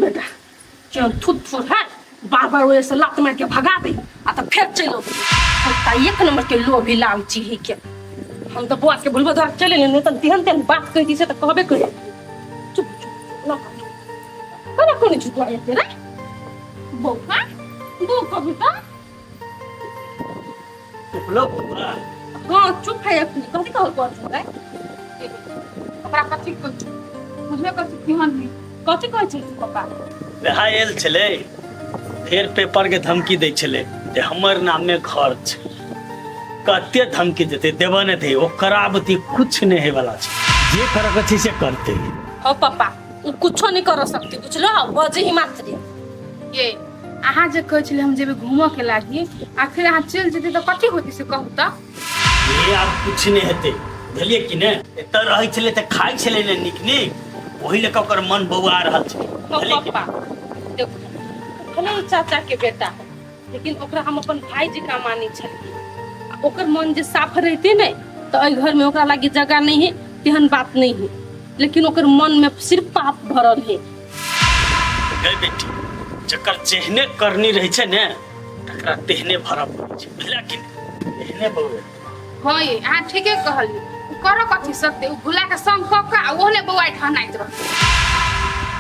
बेटा केहन थुत थुर है, बार बार ओहि से लात मार के भगा दे आ तऽ फेर चलि अबै। कुत्ता एक नंबर के लोभी लालची है के। हम तऽ बौआ के भूलबा द्वारा चलि एलियै, नहि तऽ तेहन तेहन बात कहि से तऽ कहबे करी। चुप चुप ना, केना कोनी चुप एते रे बौआ, बौआ बेटा। चुपलो बौआ। हाँ चुप है अखनी, कथी कहल कर रे? ओकरा कथी कहै छै? बुझबे करै छै केहन है। कथी कहै छै पप्पा? वएह आयल छलै, फेर पेपर के धमकी दै छलै जे हमर नामे घर छै। कते धमकी देतै, देबऽ नहि दै ओकरा, बती कुछ नहि होय वाला छै। जे करऽ के छै से करतै। हो पप्पा, उ कुछो नहीं कर सकती, बुझलो? बजे ही मात्र। ये अहाँ जे कहै छलियै हम जेबै घूमऽ के लागी, आखिर अहाँ चलि जेतै तऽ कथी होतै से कहू तऽ। ये आब कुछ नहि हेतै, बुझलियै कि नहि? एतऽ रहै छलै तऽ खाइ छलै ने नीक नीक, ओहि लऽ कऽ ओकर मन बौआ रहल छै। हो बुझलियै कि पप्पा देखो, भले उ चाचा के बेटा है, लेकिन ओकरा हम अपन भाई जकाँ मानै छलियै आ ओकर मन जे साफ रहते ने तऽ एहि घर में ओकरा लागी जगह नहीं है, तेहन बात नहीं है, लेकिन ओकर मन में सिर्फ पाप भरल है। गै बेटी, जकर जेहने करनी रहै छै ने तकरा तेहने भरऽ पड़ै छै, बुझला कि नहि? एहने बौए। हँ ये, अहाँ ठीके कहलियै। ओ करऽ कथी सकतै? ओ भुला के संग कऽ कऽ आ ओहने बौआइ ठहनाइत रहतै।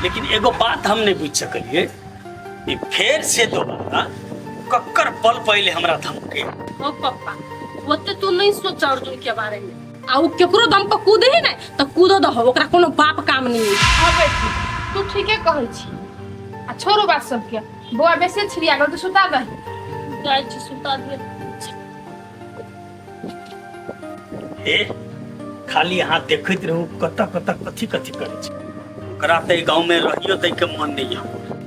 लेकिन एगो बात हम नहि बुझि सकलियै, ई फेर से दोबारा कक्कर पल पहिले हमरा धमके। हो पप्पा, ओते तू नहीं सोच अर्जुन के बारे में, आ उ केकरो दम पर कूदे है ने तऽ कूदो दहो, ओकरा कोनो बाप काम नहीं है। हँ बेटी, तू ठीके कहै छी। आ छोड़ू बात सबके, बौआ बेसी छिड़िया गेल, तू सुता दही। जाइ छी सुता दिए। हे, खाली अहाँ देखैत रहू कतऽ कतऽ कथी कथी करै छै। ओकरा तऽ गाँव में रहियो दै के मन नहीं है।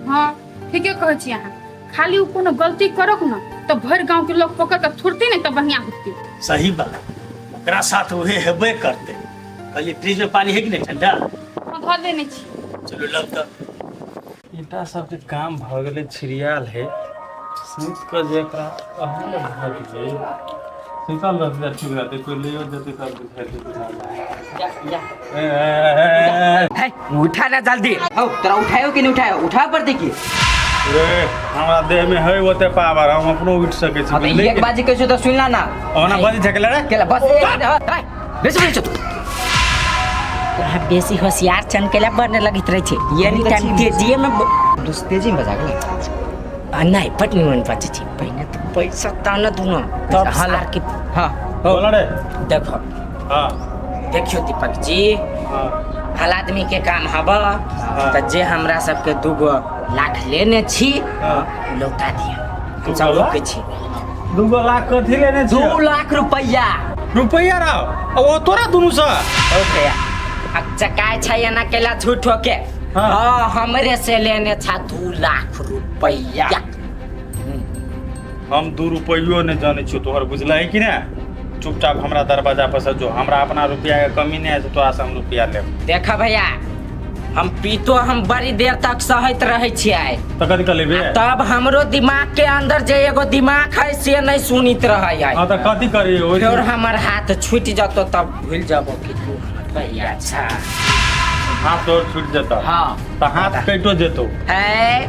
हँ ठीके कहै छी अहाँ। खाली उ कोनो गलती करक न तऽ भरि गाँव के लोग पकड़ के थुरती ने तऽ बढ़िया होती। सही बात, ओकरा साथ उहे हेबे करते। कहलिए फ्रिज में पानी है कि नहीं ठंडा? हाँ धऽ देने छी। चलू लब तऽ। ईंटा सबके काम भऽ गेलै, छिड़ियाल है, सुति कऽ जे एकरा अहूँ लग भऽ गेलै। सुतल रहतै तऽ ठीक रहतै, कोइ लैयो जेतै तब बुझेतै। जा जा। ए, ए, ए, ए, है, उठा ना जल्दी। हौ तोरा उठायो कि नहीं उठायो? उठा पड़ते की? रे, हमरा देह में है ओते पावर, हम अपनो उठि सकै छी। हाँ तो बुझलियै एक कि? बाजी कैसे तो सुनला ना। ओना बजै छै केला रे? केला बस एक है, बेसी बोलै छौ तू। तोरा बेसी होशियार चमकेला बनने लगैत रहै छै। एनी टाइम तेजिए में दोस्त तेजी में बजा गेलै। आ नहि बड निमन बजै छै। पहिने तऽ पैसा ताना दूनो तब हाँ, सार के। हाँ। बोला रे। देखो। हाँ। देखियो दीपक जी। हाँ। हल आदमी के काम हब तऽ जे हमरा सबके 2 गो लाख लेने छी हाँ। लौटा दिअ, हम सब 2 गो लाख? रुकै छी। 2 गो लाख कथी लेने दू छियै? लाख रुपैआ। रुपैआ रहो ओ तोरा दुनू से। ओके, अब चकाय छै एना केला झूठो के। हाँ। हाँ, हमरे से लेने छा 2 लाख रुपैआ। हम 2 रुपैयो नहि जानै छियौ तोहर, बुझलही कि ने? चुपचाप हमरा दरवाजा पर से जो। हमरा अपना रुपया के कमी नहि है से तोरा से हम रुपया लेब। देख भैया, हम पीतो हम बड़ी देर तक सहैत रहै छियै। तऽ कथी कऽ लेबे? आ तब हमरो दिमाग के अंदर जे एगो दिमाग है से नहीं सुनित रहै है। हाँ तऽ कथी करी ओहि? फिर हमर हाथ छूटि जतो तब भूल जबो कि तू हमर भैया छा। हाथ तोर छूटि जेतौ? हाँ। तऽ हाथ कटो जेतौ। है,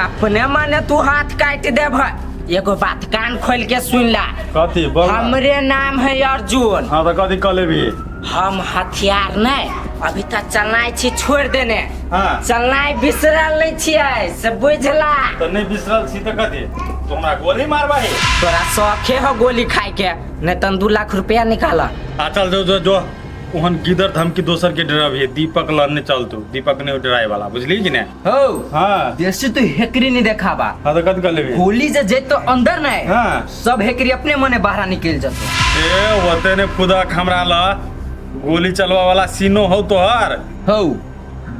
अपने मने तू हाथ काटि देब। एगो बात कान खोल के सुन ला। कथी बोल ना। हमरे नाम है अर्जुन। हाँ तऽ कथी कऽ लेबी? हम हथियार नहीं अभी तक चलनाइ छी छोड़ देने। हाँ। चलनाइ बिसरल नहीं छियै से बुझला। तऽ नहि बिसरल छी तऽ कथी तू हमरा गोली मारबही? तोरा शौखे हो गोली खाय के, नहीं तन 2 लाख रुपया निकाल। आ चल, जो जो जो, ओहन गिदर धमकी दोसर के डराबी दीपक लड़ने चल तू। दीपक नहीं डराए वाला, बुझली कि ने? हो। हाँ। देसी तू हेकरी नहीं देखाबा। हाँ तऽ कथी कर लेबी? गोली जे जेतो अंदर नहीं। हाँ। सब हेकरी अपने मने बाहर निकल जतो। ए, ओते ने फुदक हमरा ल गोली चलवा वाला सीनो हो तोहर। हो,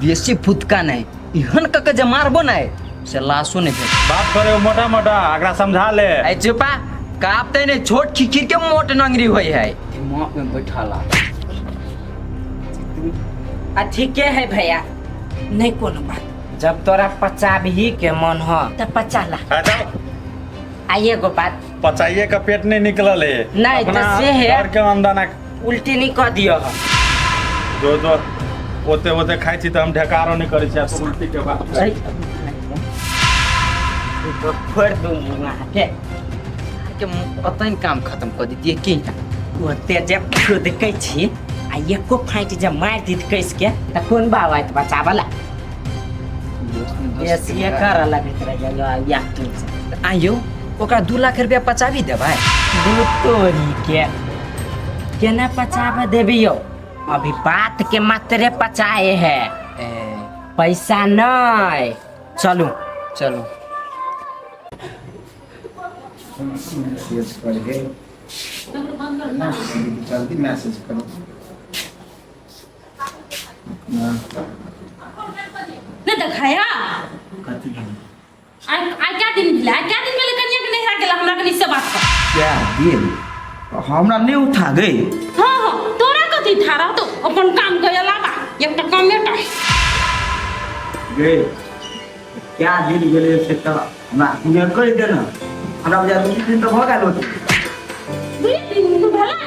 बेसी फुदका नहीं, इहन कके जे मारबो नहीं से लाशो नहीं भेट। बात करे मोटा मोटा, एकरा समझा ले। ऐ चुपा, कापते नहीं, छोट खिखिर के मोट नंगरी होई है, दिमाग में बैठाला। आ ठीके है भैया, नहीं कोनो बात। जब तोरा पचाबही के मन हो त पचा ला। आ जाओ। आ एगो बात। पचाइए का पेट नहीं निकलल है। नहीं, अपना तो से है। घर के आमदना उल्टी नहीं कह दियो। जो जो ओते ओते खाइ छी तऽ हम ढेकारो नहि करै छी आ तू उल्टी के बात। ऐ, फोड़ दू अहाँके। के अतन काम खत्म कऽ दितियै की? ओते जे खुदकै छी आ एको फाँटि जे मारि दित कसके तऽ कोन बाबा आयत बचावला? बेसिए करऽ लगैत रहैए या तू। आइयो ओकरा 2 लाख रुपया पचाबी देबै? दू तोरी के केना पचाबऽ देबी यौ? अभी बात के मात्रे पचाए है, ए, पैसा नहीं। चलू। चलू। मैसेज कर गे, जल्दी मैसेज करो। नहीं देखाया। आइ आइ क्या दिन भेलै? आइ क्या दिन भेलै कनिया के नैहरा गेला? हमरा कनि से बात कर। क्या दिन हमरा नहीं उठा गई? हाँ हाँ, तोरा कथी था रह तो अपन काम के अलावा एकटा कामेटा है। गे, क्या दिन गेलै से तऽ हमरा क्लियर कहि दे ने। हमरा बुझाय 2 दिन तऽ भऽ गेल होतै। 2 दिन भेलै?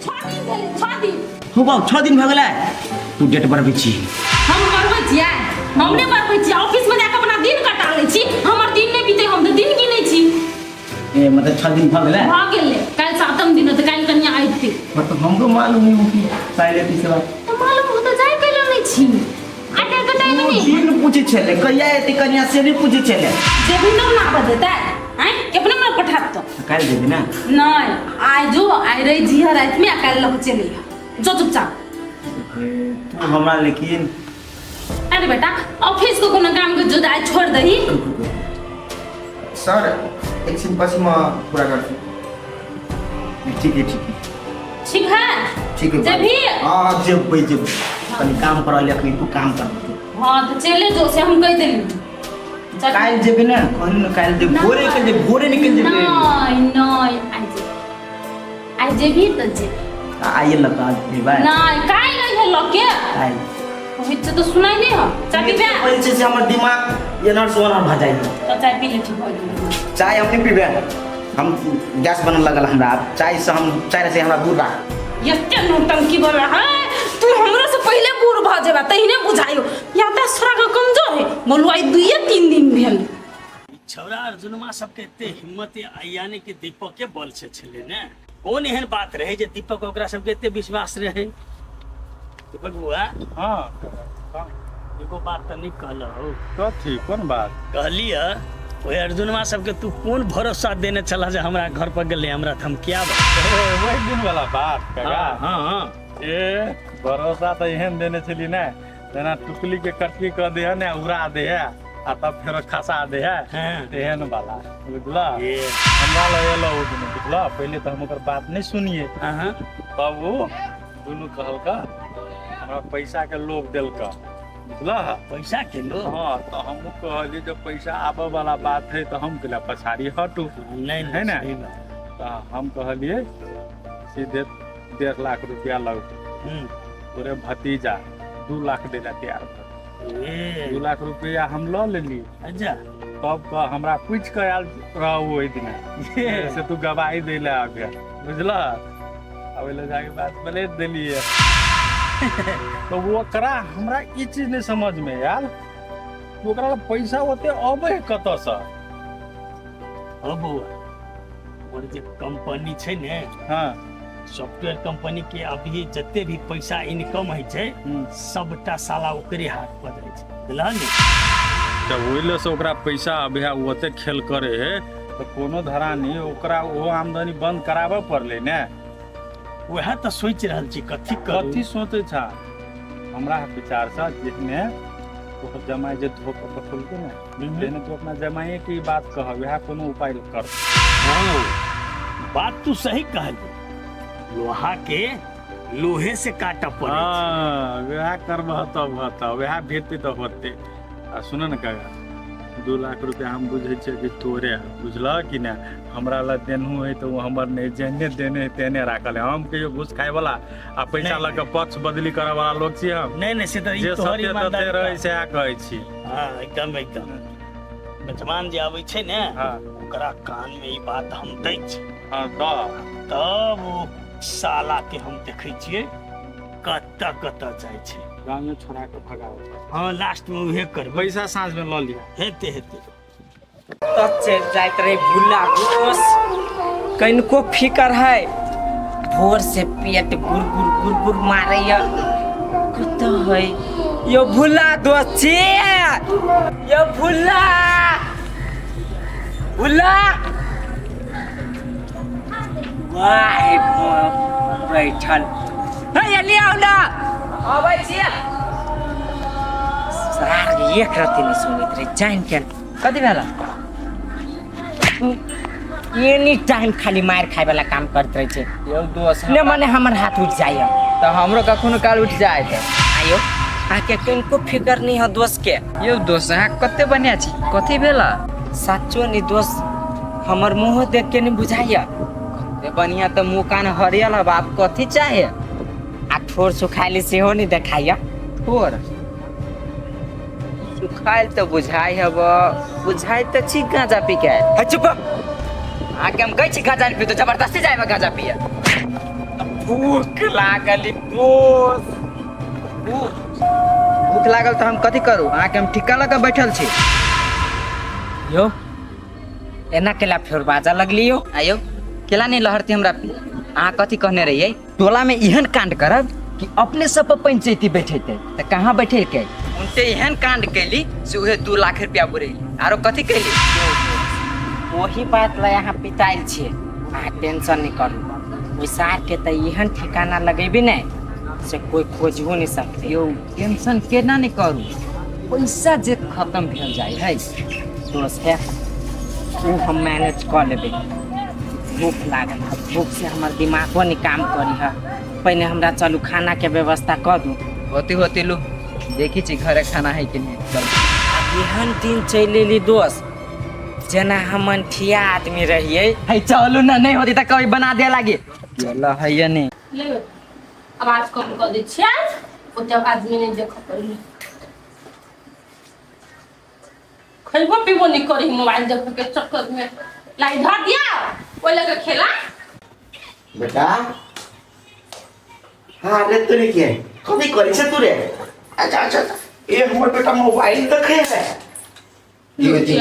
6 दिन भेलै, 6 दिन। हो बाबू, 6 दिन भऽ गेलै? तू डेट बढ़बै छी। हम बढ़बै छियै? हम नहि बढ़बै छियै। ऑफिस में जाके अपना दिन कटा लै छी। हमर दिन नहि बीते, हम तऽ दिन गिनै छी। ए, मतलब 6 दिन भऽ गेलै? भऽ गेलै। काल्हि 7म दिन होतै, काल्हि कनिया अयतै। मतलब हमरो मालूम नहीं हो कि काल्हि एतै से बात। तऽ मालूम हो तऽ जाय कैला नहि छी? आइ काल्हिके टाइम ओ नहि दिन पूछै छलै, कहिया एतै कनिया से नहि पूछै छलै। जेबही तब ना आबऽ देतै? आँय, अपने मन पठात तो। काल्हि जेबी ने? नहीं, आइ जो, आइ रहि जिह रातिमे आ काल्हि लऽ कऽ चलि अइह। जो चुपचाप। ए, तू हमरा लेकिन अरे बेटा, ऑफिस को कोनो काम के जो आइ छोड़ दही। सर, एकछिन पछि म कुरा गर्छु। ठीक है, ठीक है। ठीक है। ठीक है। जेबही? हाँ, जेबै जेबै, कनि काम करल अखनी, तू काम कर तू। हाँ तऽ चले जो, से हम कहि देली। चल। काल्हि जेबै ने? कहली ने काल्हि जेबै। भोरे निकलि जेबै, भोरे निकलि जेबै। नहीं नहीं, आइ जेबही, आइ जेबही तऽ जेबही। आइए लऽ कऽ जेबै। नहीं, काल्हि अइहे लऽ के। काल्हि। होइ छै तऽ सुनाइ नहि हो। चाय पीबे? बोलै छै से हमर दिमाग एनहर से ओनहर भऽ जाइए। तऽ चाय पी ले, ठीक भऽ गेलै। चाय हम नहि पीबै, हम गैस बनऽ लगल हमरा आब चाय से। हम चाय से हमरा दूर राख। एते नौटंकी बला है तू, हमरो से पहिले बूढ़ भऽ जेबा तहिने बुझाइयो। याददाश्त थोड़ा के कमजोर है। बोलू, आइ 2-3 दिन भेल। छौड़ा अर्जुनमा सबके एते हिम्मत यानी कि दीपक के बल से छलै ने? कोन एहन बात रहे जे दीपक ओकरा सबके एते विश्वास रहे? दीपक बुआ। हाँ। एगो बात तऽ नहि कहलहु। कथी? कोन बात? कहलिय, ओहि अर्जुनमा सबके तू कोन भरोसा देने छलह जे हमरा घर पर गेलै, हमरा धमकियाब? ओहि दिन वाला बात काका? हाँ हाँ। ए, भरोसा तऽ एहन देने छली ने जेना टुकली के कटकी कऽ दे है ने, उड़ा दे है आ तब फेरो खसा दे है। तेहन वाला, बुझल? ए। हमरा लग एलो ओ दुनू, बुझल? पहिले तऽ हम ओकर बात नहि सुनिए। हाँ। तब ओ दुनू कहलका, हमरा पैसा के लोभ देलका, बुझल? पैसा के लोभ? हाँ, तऽ हमहूँ कहलियै जब पैसा आबऽ वाला बात है तऽ हम केला पछाड़ी हटू? नहीं। है ने? सही बात। तऽ हम कहलियै सीधे 1.5 लाख रुपया लगतै। तोरे भतीजा 2 लाख दै ला तैयार भऽ ए। 2 लाख रुपया हम लऽ लेलियै। तब कह हमरा पूछि कऽ आयल रहू ओहि दिना से तू गवाही दै लए आबे, बुझल? आ ओहि लए जाके बात पलटि देलियै। तऽ ओकरा हमरा ई चीज नहि समझमे आयल कि ओकरा लग पैसा ओते अबै है कतऽसँ? हो बौआ, ओकर जे कंपनी छै ने, सॉफ्टवेयर कंपनी के, अभी जते भी पैसा इनकम होइ छै, सबटा साला ओकरे हाथ पर जाइ छै, बुझलह ने? तऽ ओहि लए से ओकरा पैसा अबै है, ओ ओते खेल करे है, तऽ कोनो धरानी ओकरा ओ आमदनी बंद कराबऽ पड़लै ने। वएह तऽ सोचि रहल छी, कथी करू। कथी सोचै छा? हमरा विचारसँ जेहने ओकर जमाइ जे धो कऽ पठौलकै ने, तेहने तू अपना जमाइए के ई बात कह, वएह कोनो उपाय कर। हाँ, बात तू सही कहली, लोहा के लोहे से काटऽ पड़ै छै। हाँ, वएह करबह तब होतऽ, वएह भेटतै तऽ होतै। आ सुन ने काका, 2 लाख रुपया हम बुझै छियै कि तोरे है, बुझलह कि नहि? हमरा लग देनहु है तऽ ओ हमर नहि, जेहने देने है तेहने राखल है। हम कहियो घूस खाय वाला आ पैसा नहि, लऽ कऽ पक्ष बदली करऽ वाला लोग छी हम? नहीं नहीं, से तऽ ई जे तोहर सत्य तथ्य ईमानदारी रहै सएह कहै छी। हाँ, एकदम एकदम। बचमान जे आबै छै ने, ओकरा कान में ई बात हम दै छी। हाँ, दऽ। तब ओ साला के हम देखै छियै कतऽ कतऽ जाइ छै। गाँव छोड़ा के भगाओ। हाँ, लास्ट में उहे करबै। पैसा साँझ में लऽ लिअ। हेतै हेतै। कतऽ चलि जाइत रहे भुल्ला दोस कनिको फिकर है भोर से पेट गुर गुर गुर गुर मारैया कतऽ है यो भुल्ला दोस्त छी यो भुल्ला भुल्ला वाह बैठल हे एली आउ ना अबै छी सार एक रत्ती नहि सुनैत रहे जानि के कथी भेल एनी टाइम खाली मारि खाय वाला काम करैत रहै छै यौ दोस्त ने मने हमर हाथ उठि जाइए तऽ हमरो कखनो काल उठि जायत आयो अहाँके कनिको फिकर नहीं है दोस्त के यौ दोस्त अहाँ कते बढ़िया छी कथी भेल सच्चो नहीं दोस्त हमर मुँह देख के नहीं बुझाइए कते बढ़िया तऽ मुँह कान हरियल हब आब कथी चाहे आ ठोर सुखाइले सेहो नहीं देखाइए ठोर सुखाइल तऽ बुझाइ हब बुझाइ तऽ छी गांजा पी के आयल। है चुप अहाँके हम कहै छी गांजा नहि पीतो जबरदस्ती जायब गांजा पिए भूख लागल दोस्त भूख लागल तऽ हम कथी करू अहाँके हम ठिक्का लऽ कऽ बैठल छी यो एना केला फेर बाजा लगलियो आयौ केला नहि लहरती हमरा अहाँ कथी कहने रहियै टोलामे एहन कांड करब कि अपने सब पर पंचायती बैठेतै तऽ कहाँ बैठेलकै उनटे एहन कांड कैली से उहे 2 लाख रुपया बुरेली आरो कथी कैली वही बात ला यहाँ पिताइल छियै अहाँ टेंशन नहीं करू ओहि सार के तऽ एहन ठिकाना लगेबी ने से कोई खोजहो नहीं सकते। यौ टेंशन केना नहि करू, पैसा जे खत्म भेल जाइ है। दोस्त है, ओ हम मैनेज कऽ लेबै। भूख लागल है, भूख से हमर दिमागो नहीं काम करी है। पहिने हमरा चलू खाना के व्यवस्था कऽ दू। होती होती लू देखी छी घरे खाना है कि नहीं, चल। आब एहन दिन चलि एली दोस्त जेना हम अनठिया आदमी रहियै। है चलू ना, नहीं होती तऽ कभी बना दे लागी चल है या नहीं। ले आवाज कम कऽ दै छियै, ओते आदमी नहि देखऽ पड़ै। खैबो पीबो नहि करी मोबाइल देख के चक्कर में। लाई धर दिया ओहि लऽ के खेला। बेटा, हाँ रे, तोरे के कथी करै छै तू रे? अच्छा अच्छा अच्छा, ए हमर बेटा मोबाइल देखे है। जी जी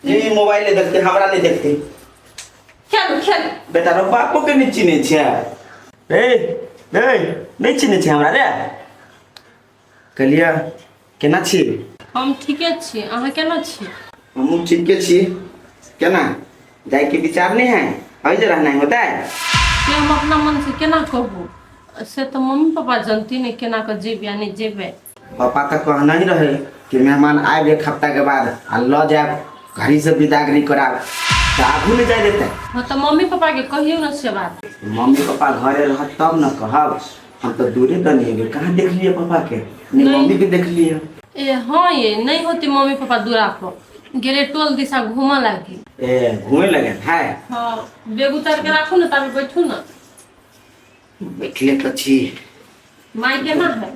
जी, मोबाइल नहीं देखते, हमरा नहीं देखते। खेलू खेलू। बेटा रो बापो के नहीं चिन्है छै। ए ए, नहीं चिन्है छै हमरा रे? कहलियै केना छी? हम ठीके छी, अहाँ केना छी? हमहूँ ठीके छी। केना जायके विचार नहीं है? अभी जे रहना होता है। से हम अपना मन से केना कहू? से तऽ मम्मी पापा जनती ने केना कऽ जेबै आ नहि जेबै। पापा तऽ कहना ही रहे कि मेहमान आबि एक हफ्ता के बाद आ लऽ जायब, घड़ी से विदागरी कराब, तऽ आगू नहीं जाय देते। हँ तऽ मम्मी पापा के कहियौ ने से बात। मम्मी पापा घरे रहत तब न कहब। हम तऽ दूरे तनी हेबै, कहाँ देखलिए पापा के नहीं। नहीं। मम्मी के देखलिए। ए हाँ, ये नहीं होती मम्मी पापा दूरा पर गेले, टोल दिशा घूमऽ लागी। ए घूमे लगे है। हाँ, बेग उतार के राखू ने, ताबे बैठू ने। बैठले तऽ छी। माय केना है?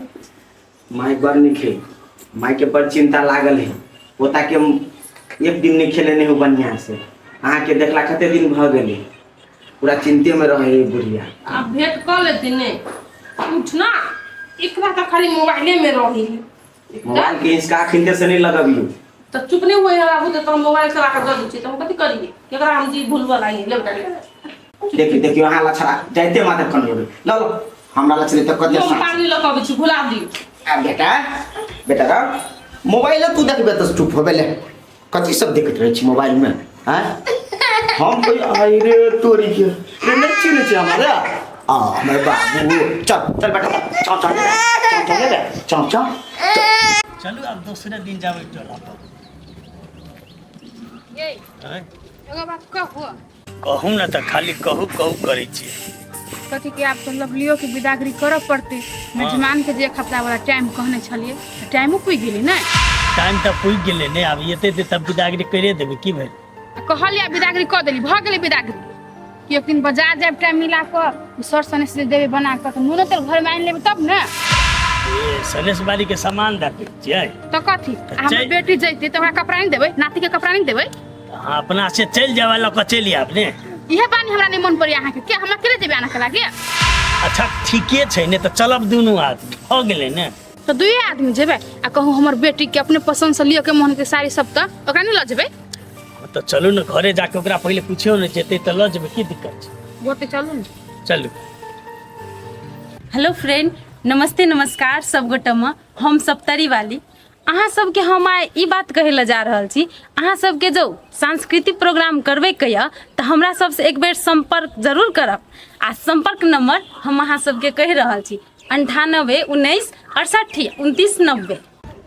माय बड़ नीक है। माय के बड़ चिंता लागल है। पोता के एक दिन नहीं खेले नहीं हो बढ़िया से। अहाँके देखला कते दिन भऽ गेलै, पूरा चिंते में रहे है बुढ़िया। आब भेंट कऽ लेती ने। उठ ना, एकरा तऽ खाली मोबाइले में रही है। मोबाइल के इसका अखिनते से नहीं लगबियौ। तऽ चुप नहीं हुए बाबू, तऽ तोरा मोबाइल चला कऽ दऽ दै छी तऽ हम कथी करियै? केकरा हम जी भूलबऽ लागी? ले बेटा, ले। देखियौ देखियौ, अहाँ लछड़ा जाइते मात्र कन लेबै। ल ल, हमरा लछड़ी तऽ कते हम पानी लऽ कऽ अबै छी, भुला दियौ। आ बेटा, बेटा र मोबाइल तू देखबे तऽ चुप होबे ले। कथी सब देखैत रहै छी मोबाइल में? आँय, हम कोई आई रे तोरी के रे नहीं चिन्है छै हमरा आ हमर बाबू। चल चल बेटा, चल चल चल चल रे, चल चल। चलू आब दोसरे दिन जाबै टोला पर। ये आँय? एगो बात कहू? कहू ने, तऽ खाली कहू कहू करै छियै। कथी कि आब तऽ लवलियो के विदागरी करऽ पड़तै। मेजमान के जे एक हफ्ता वाला टाइम कहने छलियै, तऽ टाइमो पुगि गेलै ने। टाइम तऽ पुगि गेलै ने, आब एतै तऽ तब विदागरी करिए देबै, की भेल? आ कहलियै आ विदागरी कऽ देली, भऽ गेलै विदागरी। कि एक दिन बाजार जायब टाइम मिला कऽ, सर सनेस जे देबै बना कऽ, तऽ नूनो तेल घरमे आनि लेबै तब ने। ए सनेस बाली के सामान दऽ दै छियै? तऽ कथी आ हमर बेटी जैतै तऽ ओकरा कपड़ा नहि देबै? नाती के कपड़ा नहि देबै? अहाँ अपना से चलि जाब, लऽ कऽ चलि आयब ने। इहे बानी हमरा नहि मन पड़ैया अहाँके के हम अकेले जेबै आनऽ के लागे। अच्छा ठीके छै ने, तऽ चलब दुनू आदमी, भऽ गेलै ने। तऽ दुइए आदमी जेबै आ कहूँ हमर बेटी के अपने पसंद से लिअ के मोहन के साड़ी सब, तऽ ओकरा नहि लऽ जेबै? तऽ चलू ने घरे जाके ओकरा पहिले पुछियौ ने जेतै तऽ लऽ जेबै की दिक्कत छै। गोटे चलू ने। चलू। हेलो फ्रेंड, नमस्ते नमस्कार सब गोटेमे। हम सप्तरी वाली अहाँ सबके हम आइ ई बात कहै लए जा रहल छी, अहाँ सबके जो सांस्कृतिक प्रोग्राम करबैके यऽ तऽ हमरा सबसँ एक बेर सम्पर्क जरूर करब आ सम्पर्क नंबर हम अहाँ सबके कहि रहल छी 98 19 68 29 90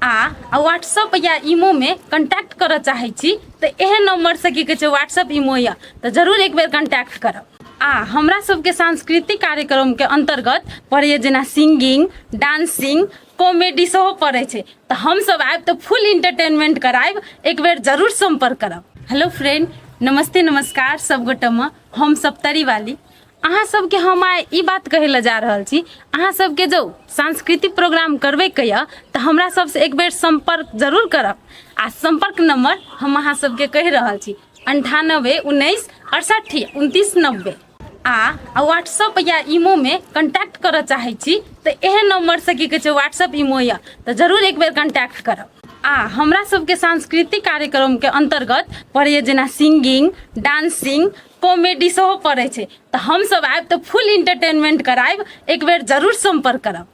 आ व्हाट्सअप या ईमोमे कॉन्टैक्ट करऽ चाहै छी तऽ एहन नम्बरसँ की कहै छै व्हाट्सअप ईमो यऽ तऽ जरूर एक बेर कॉन्टैक्ट करब। आ हमरा सबके सांस्कृतिक कार्यक्रमके अन्तर्गत पड़ैए जेना सिंगिंग, डांसिंग, कॉमेडी सेहो पड़ै छै तऽ हमसब आबि तऽ फुल इंटरटेनमेंट करायब, एक बेर जरूर सम्पर्क करब। हेलो फ्रेंड, नमस्ते नमस्कार सब गोटेमे। हम सप्तरी वाली अहाँ सबके हम आइ ई बात कहै लए जा रहल छी, अहाँ सबके जो सांस्कृतिक प्रोग्राम करबैके यऽ तऽ हमरा सबसँ एक बेर सम्पर्क जरूर करब आ सम्पर्क नंबर हम अहाँ सबके कहि रहल छी 98 19 68 29 90 आ व्हाट्सअप या ईमोमे कॉन्टैक्ट करऽ चाहै छी तऽ एहन नम्बरसँ की कहै छै व्हाट्सअप ईमो यऽ तऽ जरूर एक बेर कॉन्टैक्ट करब। आ हमरा सबके सांस्कृतिक कार्यक्रमके अन्तर्गत पड़ैए जेना सिंगिंग, डांसिंग, कॉमेडी सेहो पड़ै छै तऽ हमसब आबि तऽ फुल इंटरटेनमेंट करायब, एक बेर जरूर सम्पर्क करब।